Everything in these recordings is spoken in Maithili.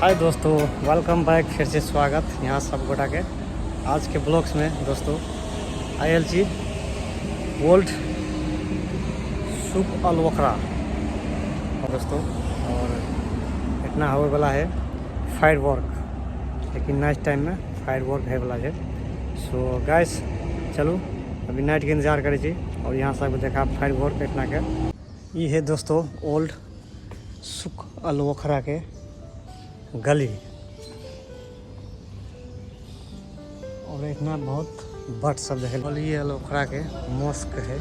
हाय दोस्तों, welcome back, फिर से स्वागत यहाँ सब गोटा के आज के ब्लॉग्स में। दोस्तों आयल छी ओल्ड सुक अल वखरा दोस्तों, और इतना होवे वाला है फायर वर्क, लेकिन नाइट टाइम में फायर वर्क है वाला है। सो गाइस चलू अभी नाइट के इंतजार करै छी और यहाँ सब देखा फायर वर्क इतना के। ई है दोस्तों ओल्ड सुक अल वखरा के गली, और इतना बहुत बट सब देखे। और ये अल वखरा के मॉस्क है।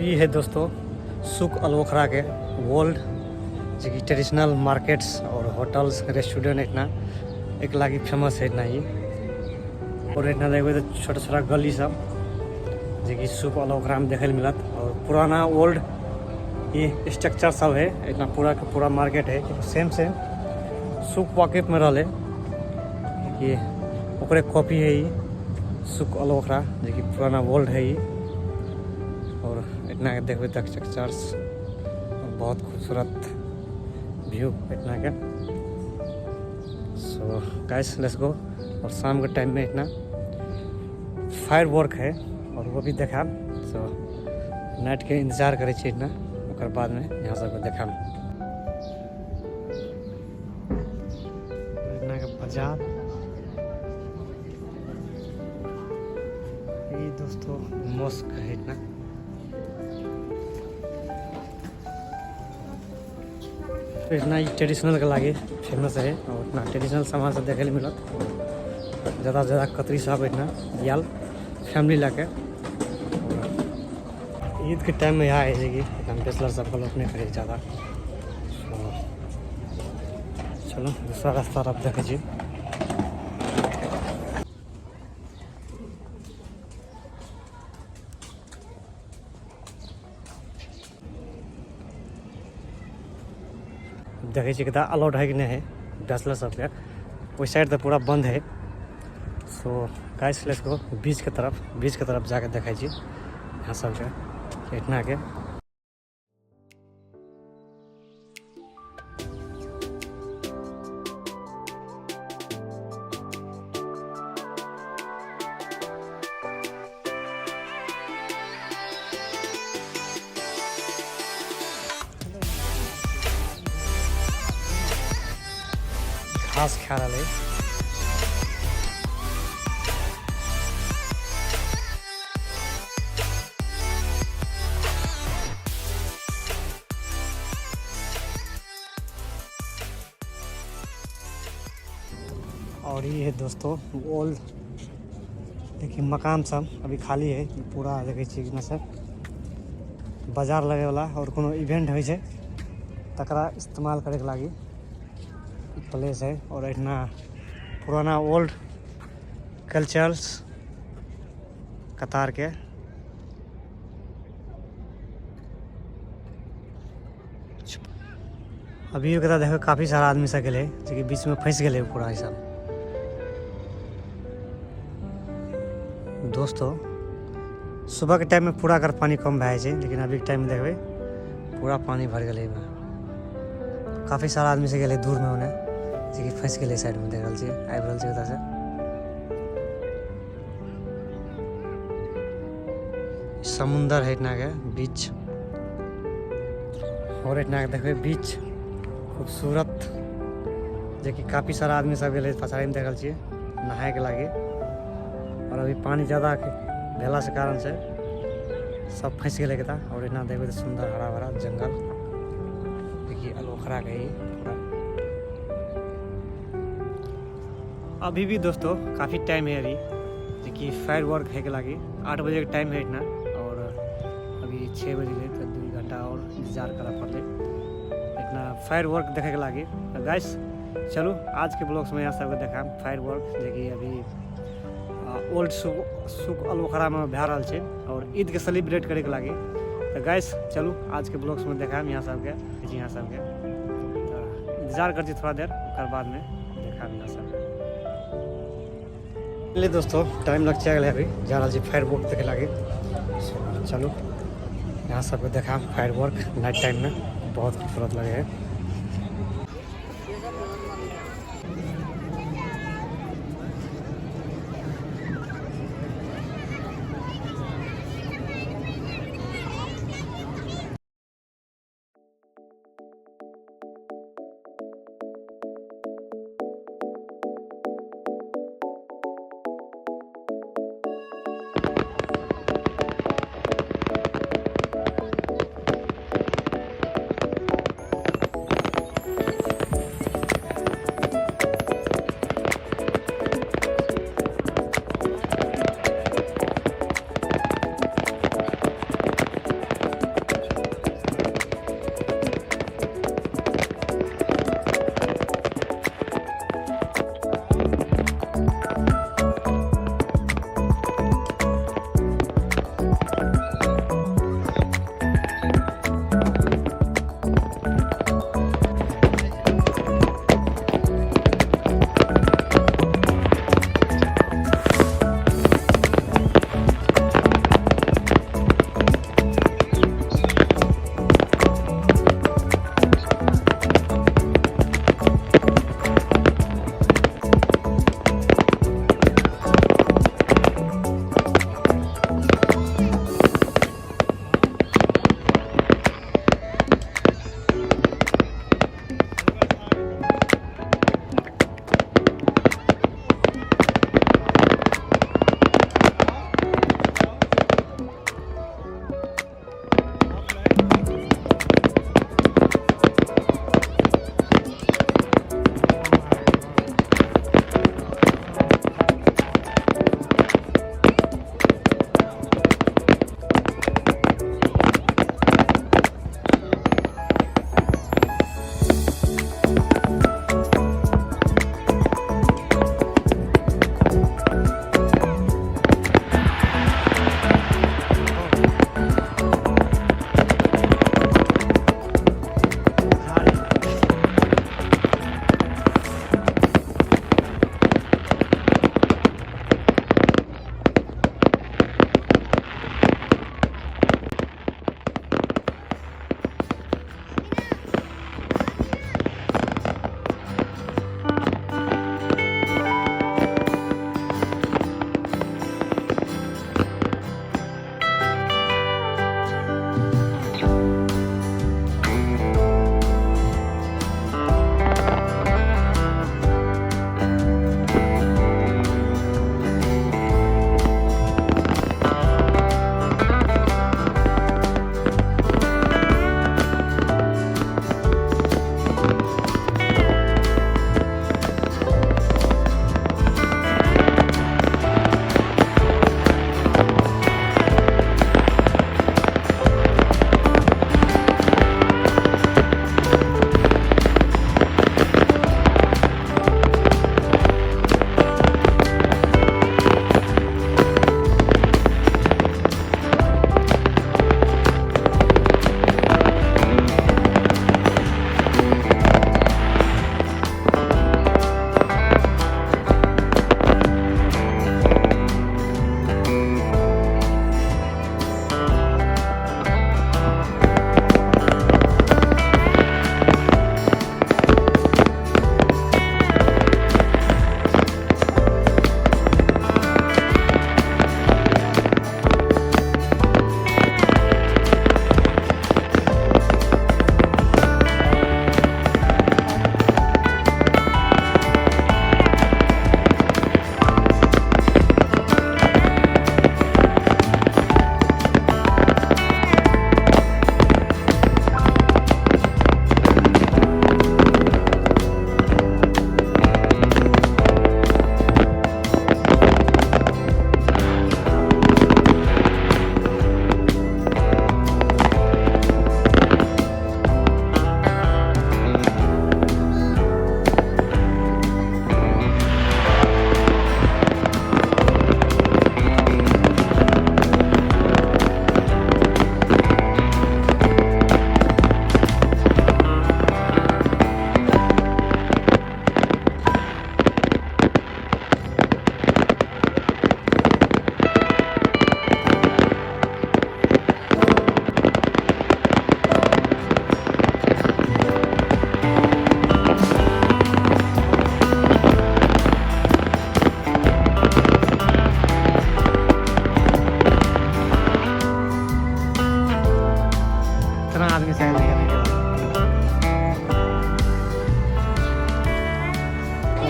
ये है दोस्तों सुक अल वखरा के वर्ल्ड, जो कि ट्रेडिशनल मार्केट्स और होटल्स रेस्टोरेंट इतना एक लागी फेमस है इतना ही। और इतना देखो तो छोटा छोटा गली सब जो कि सुक अल वखरा में देखे मिलत, और पुराना ओल्ड ये स्ट्रक्चर सब है। इतना पूरा का पूरा मार्केट है सेम सेम सुक वाकिफ में रहे कि ओकरे कॉपी है ये सुक अल वखरा, जो कि पुराना ओल्ड है ये। और इतना के देखो तक स्ट्रक्चर्स बहुत खूबसूरत व्यू इतना के। So guys let's go. और शाम के टाइम में इतना फायर वर्क है और वो भी देखा। सो नाइट के इंतजार करे छी इतना, ओकर बाद में यहाँ सबके देखा। इतना के बाजार ये दोस्तों मॉस्क है इतना। इतना ही ट्रेडिशनल के लागे फेमस है और इतना ट्रेडिशनल सामान सब देखे मिलत। ज़्यादा से ज़्यादा कतरी सब इतना दियाल फैमिली लाके। ईद के टाइम में यहाँ है कि एकदम बेचलर सबको लोग नहीं खरीद ज़्यादा। चलो दूसरा रास्ता अब देखे छी। देखे छी कता अलाउड है कि नहीं है बैचलर सबके, ओहि साइड तो पूरा बंद है। सो गाइस let's go बीच के तरफ, बीच के तरफ जाके देखे छी यहाँ सबके इतना के। घास खा रहा है। और ये है दोस्तों ओल्ड देखिए मकान सब अभी खाली है पूरा। देखे छी ना सब बाजार लगे वाला और कोनो इवेंट होइ छै तकरा इस्तेमाल करे के लागी प्लेस है। और इतना पुराना ओल्ड कल्चर्स कतार के। अभी ओकरा देखो काफ़ी सारा आदमी सब गेलै जेकि बीच में फंसि गेलै पूरा ई सब। दोस्तों सुबह के टाइम में पूरा कर पानी कम भए जाइ छै, लेकिन अभी के टाइम में देखबै पूरा पानी भरि गेलै एहिमे। काफ़ी सारा आदमी सब गेलै दूर में ओने जेकि फंसि गेलै साइड में। देख रहल छियै आबि रहल छै ओतऽ से। समुंदर है इतना के बीच, और इतना के देखबै बीच खूबसूरत जेकि काफ़ी सारा आदमी सब गेलै पछाड़ी में देख रहल छियै नहाय के लागी। और अभी पानी ज़्यादा भेला से कारण से सब फंसि गेलै कता। और इतना देखबै तऽ सुंदर हरा भरा जंगल देखिए अलोखरा के ही पूरा। अभी भी दोस्तों काफ़ी टाइम है अभी जेकि फायर वर्क है के लागी। 8 बजे के टाइम है इतना और अभी 6 बजे गए तो 2 घंटा और इंतजार करा पड़ले इतना फायर वर्क देखे के लागी। तो गाइस चलू आज के ब्लॉग्स में यहाँ सबके देखा फायर वर्क जेकि अभी ओल्ड सुक अलोखरा में भए रहल छै और ईद के सेलिब्रेट करे के लागी। तो गाइस चलू आज के ब्लॉग्स में देखाम यहाँ सबके जी यहाँ सबके। तो इंतजार कर थोड़ा देर ओकर बाद में देखाम यहाँ सबके। चलिए दोस्तों टाइम लग गया अभी जा रहा छी फायर वर्क देखे लागी। चलू यहाँ सबके देखाम फायर वर्क नाइट टाइम में। बहुत खूबसूरत लगे है।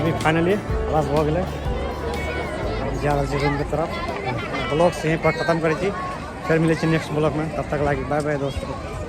अभी फाइनली खलास भऽ गेलै, जा रहल छी रूमके तरफ। ब्लॉग से यहीं पर खत्म करै छी, फेर मिलै छी नेक्स्ट ब्लॉगमे। तब तक लागी बाय बाय दोस्त।